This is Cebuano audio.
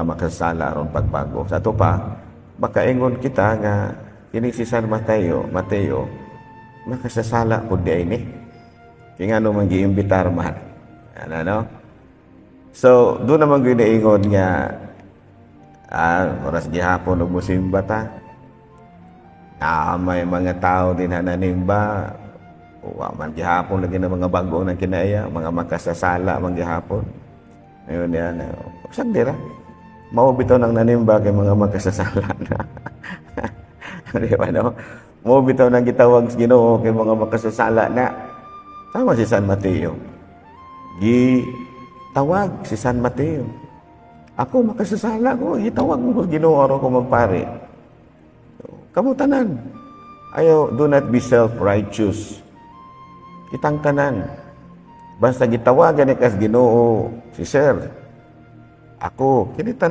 Makasala aron pagbago. Sa ato pa, makaingon kita nga kini si San Mateo, makasasala pud diay ni. Kaya ngano man giimbitar man. Ano, no? So, doon naman ginaingon nga oras gihapon og musimba ta. Ah, may mga tao din na nanimba. Wa man gihapon lagi na mga bago ng kinaiya, mga makasasala man gihapon. Ayun yan. Sagdi ra. Mao bitaw nang nanimba kay mga makasasala na. Di ba, no? Mao bitaw nang gitawag sa Ginoo kay mga makasasala na. Sama si San Mateo. Gitawag si San Mateo. Ako makasasala ko, gitawag mo sa Ginoo aron ko magpari. Kamo tanan. Ayaw, do not be self-righteous. Kitang tanan. Basta gitawagan ni kas Ginoo, si Sir, ako, kini tanan.